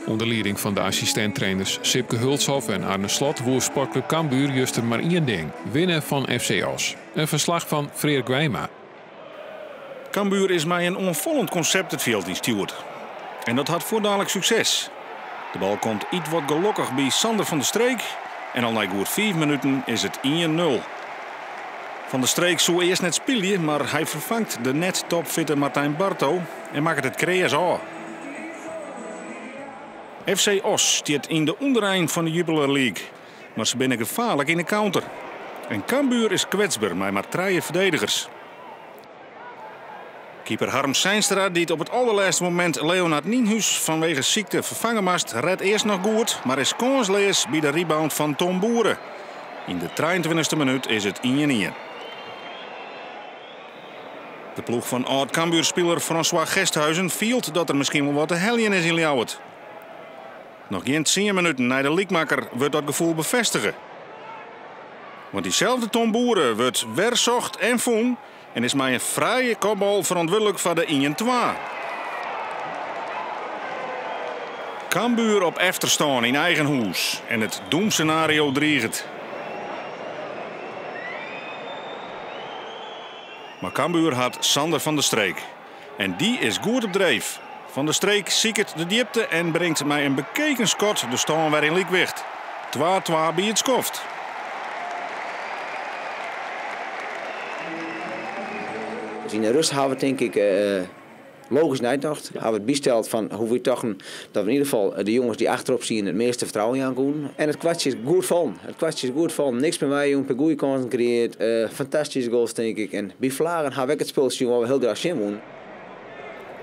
Under lieding fan de assistint-trainers Sipke Hulshoff en Arne Slot woe Sportklup Cambuur juster mar ien ding, winne fan FC Oss. In ferslach fan Freark Wijma. Cambuur is mei in oanfollend konsept it fjild ynstjoerd. En dat hat fuortdalik sukses. De bal komt ietwat gelokkich by Sander van der Streek en al nei goed 5 minuten is it 1-0. Van der Streek soe earst net spylje, mar hy ferfangt de net topfitte Martijn Barto en makket it kreas ôf. FC Oss stiet yn de ûnderein fan de Jupiler League, mar se binne gefaarlik yn de counter. En Cambuur is kwetsber mei mar 3 ferdedigers. Keeper Harm Seinstra, dy't op it alderlêste momint Leonard Nienhuis fanwege sykte ferfange moast, rêdt earst noch goed, mar is kânsleas by de rebound fan Tom Boere. Yn de 23e minút is it 1-1. De ploech fan âld-Cambuurspiler François Gesthuizen fielt dat der miskien wol wat te heljen is yn Ljouwert. Noch gjin 10 minuten nei de lykmakker wurdt dat gefoel befêstige. Want dyselde Tom Boere wurdt wer socht en fûn en is mei in frije kopbal ferantwurdlik foar de 1-2. Cambuur op efterstân yn eigen hûs en it doemsenario driget. Mar Cambuur hat Sander van der Streek. En dy is goed op dreef. Van der Streek siket de djipte en bringt mei in bekeken skot de stân wer yn lykwicht. 2-2 by it skoft. Dus yn de rêst ha we tink ik logysk neitocht. Ha we it bysteld fan hoe wy tochten dat we yn ieder gefal de jonges dy't achterop stienen it measte fertrouwen jaan koenen. En it kwartsje is goed fallen. It kwartsje is goed fallen. Niks mear weijûn, pear goede kânsen kreëarre. Fantastyske goals tink ik. En by flagen ha we ek it spul sjoen wat we hiel graach sjen woenen.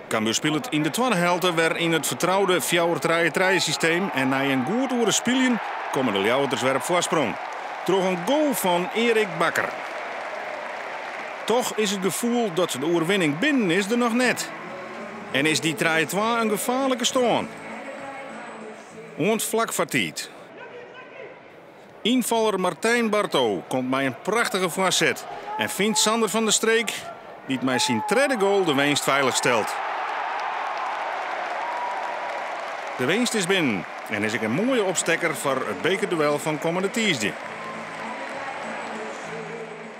Cambuur spilet yn de twadde helte wer yn it fertroude 4-3-3 systeem en nei in goed oere spyljen komme de Ljouwerters wer op foarsprong. Troch in goal fan Erik Bakker. Toch is it gefoel dat de oerwinning binnen is der noch net. En is dy 3-2 in gefaarlike stân. Oant flak foar tiid. Ynfaller Martijn Barto komt mei in prachtige foarset en fynt Sander van der Streek, dy't mei syn tredde goal de winst feilich stelt. De winst is binnen en is ek in moaie opstekker foar it bekerduel fan kommende tiisdei.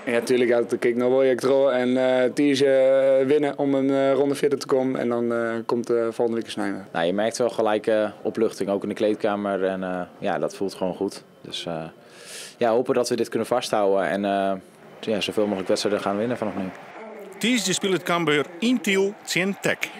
Ja, tuurlijk. Ja, kijk, nou wil ik trouw en tiisdei winne om in ronde fierder te kommen. En dan komt volgende week snein. Nou, je merkt wel gelijk opluchting, ook in de kleedkamer. En ja, dat voelt gewoon goed. Dus ja, hopen dat we dit kunnen vasthouden en ja, zoveel mogelijk wedstrijden gaan winnen vanaf nu. Tiisdei spilet Cambuur yn Tiel tsjin Tek.